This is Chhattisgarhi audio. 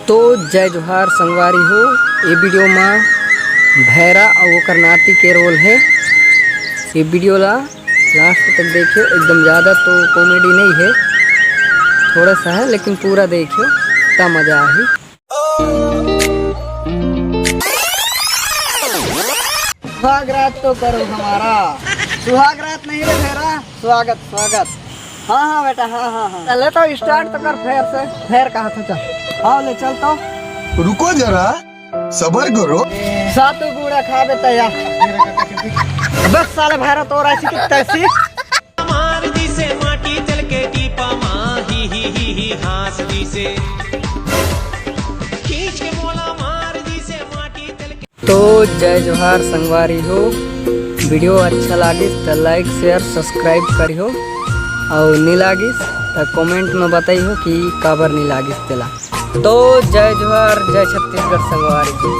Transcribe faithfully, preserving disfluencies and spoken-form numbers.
तो जय जोहार संगवारी हो, ये वीडियो मा भैरा अउ ओकर नाती के रोल है। ये वीडियो ला लास्ट तक देखियो, एकदम ज़्यादा तो कॉमेडी नहीं है, थोड़ा सा है, लेकिन पूरा देखियो, इतना मज़ा आही। सुहाग रात तो करो हमारा। सुहाग रात नहीं रे भैरा, स्वागत, स्वागत। हाँ, हाँ बेटा, हाँ, हाँ, हाँ। चले तो स्टार्ट तो कर फेर से। फेर कहा था, चल। हाँ, ले चल तो। रुको जरा, सबर करो। सातु गुड़ा खा बेटा यार। बस साले भैरा तो ऐसी की तैसी। मार दिसे माटी तेल के टीपा मा, ही, ही, ही, ही, हाँस दिसे। खींच के मोला मार दिसे माटी तेल के। तो जय जोहार संगवारी हो, वीडियो अच्छा लागिस त लाइक, शेयर, सब्सक्राइब करिहो, अउ नी लागिस त कमेंट में बताइहो कि काबर नी लागिस तेला। तो जय जोहार, जय छत्तीसगढ़ संगवारी हो।